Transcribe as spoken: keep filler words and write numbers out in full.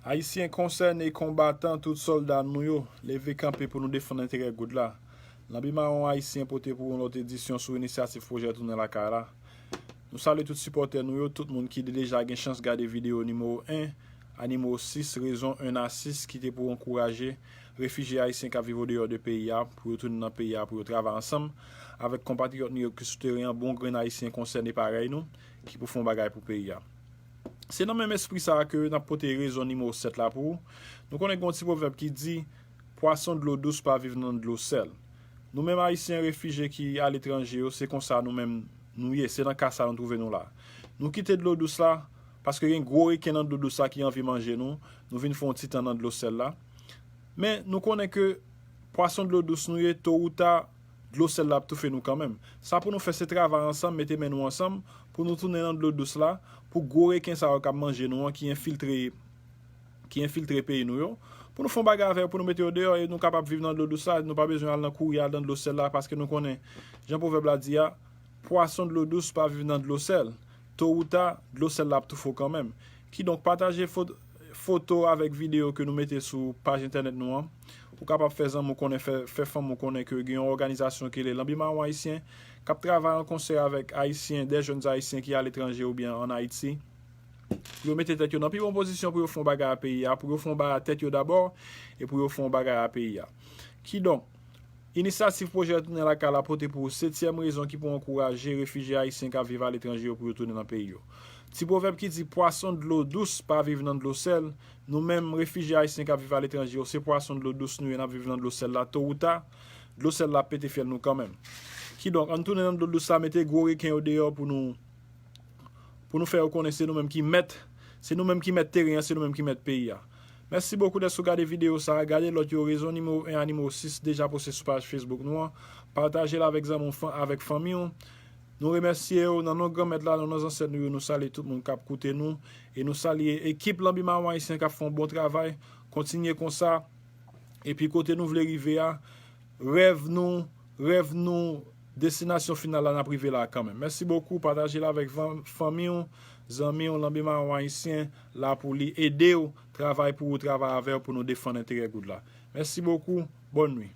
Ayisyen konsène, konbatan, tout sòlda nou yo, leve kanpe pou nou defann enterè goud la. Lanbi Mawon Ayisyen pote pou ou yon lòt edisyon sou inisyativ pwojè Tounen Lakay la. Nou salye tout sipòtè nou yo, tout moun ki deja gen chans gade videyo nimewo en a nimewo sis, rezon en a sis, ki te pou ankouraje refijye ayisyen k ap viv odeyò de peyi a pou yo tounen nan peyi a, pou yo travay ansanm avèk konpatriyòt nou yo ki sou teren an, bon grenn ayisyen konsène parèy nou, ki pou fè yon bagay pou peyi a. Se nan menm espri sa a ke n ap pote rezon nimewo sèt la pou ou. Nou konnen gen yon ti pwovèb ki di, pwason dlo dous pa viv nan dlo sèl. Nou menm ayisyen refijye ki aletranje yo, se konsa nou menm nou ye, se nan ka sa nou twouve nou la. Nou kite dlo dous la, paske gen gwo reken nan dlo dous la ki anvi manje nou, nou vin fè yon ti tan nan dlo sèl la. Men nou konnen ke pwason dlo dous nou ye, to ou ta, dlo sèl la ap toufe nou kanmenm. Sa pou nou fè, se travay ansanm, mete men nou ansanm, pou nou tounen nan dlo dous la, pou gwo reken sa yo k ap manje nou an, ki enfiltre, ki enfiltre peyi nou yo, pou nou fè yon bagay avè yo, pou nou mete yo deyò, e nou kapab viv nan dlo dous la, nou pa bezwen al nan kouri al nan dlo sèl la, paske nou konnen, jan pwovèb la di a, pwason dlo dous pa viv nan dlo sèl. To ou ta, dlo sèl la ap toufe w kanmenm. Kidonk, pataje fot-, foto avèk videyo ke nou mete sou paj entènèt nou an. Ou kapab fè zanmi w konnen, fè, fè fanmi w konnen ke gen yon òganizasyon ki rele Lanbi Mawon Ayisyen, k ap travay an konsè avèk Ayisyen, des jeunes Haïtiens ki aletranje oubyen ann Ayiti, pou yo mete tèt yo nan pi bon pozisyon pou yo fè yon bagay a peyi a, pou yo fè yon bagay a tèt yo dabò, e pou yo fè yon bagay a peyi a. Kidonk, inisyativ pwojè Tounen Lakay la pote pou ou setyèm rezon ki pou ankouraje refijye ayisyen k ap viv aletranje yo pou yo tounen nan peyi yo. Ti pwovèb ki di, pwason dlo dous pa viv nan dlo sèl, nou menm refijye ayisyen k ap viv aletranje yo, se pwason dlo dous nou ye, n ap viv nan dlo sèl la, to ou ta, dlo sèl la ap pete fyèl nou kanmenm. Kidonk, ann tounen nan dlo dous la, mete gwo reken yo deyò pou nou, pou nou fè yo konnen se nou menm ki mèt, se nou menm ki mèt teren an, se nou menm ki mèt peyi a. Mèsi bokou dèske w gade videyo sa a. Gade lòt yo, rezon nimewo en a nimewo sis deja poste sou paj Facebook nou an. Pataje l avèk zanmi w, fan, avèk fanmi w. Nou remèsye yo nan non Granmèt la, nan non zansèt nou yo, nou salye tout moun k ap koute nou. E nou salye ekip Lanbi Mawon Ayisyen k ap fè yon bon travay. Kontinye konsa. Epi kote nou vle rive a, rèv nou, rèv nou, destinasyon final la, n ap rive la kanmenm. Mèsi bokou, pataje l avèk van-, fanmi w, zanmi w, Lanbi Mawon Ayisyen la pou li ede w, travay pou ou, travay avè w pou nou defann enterè goud la. Mèsi bokou, bòn nwi.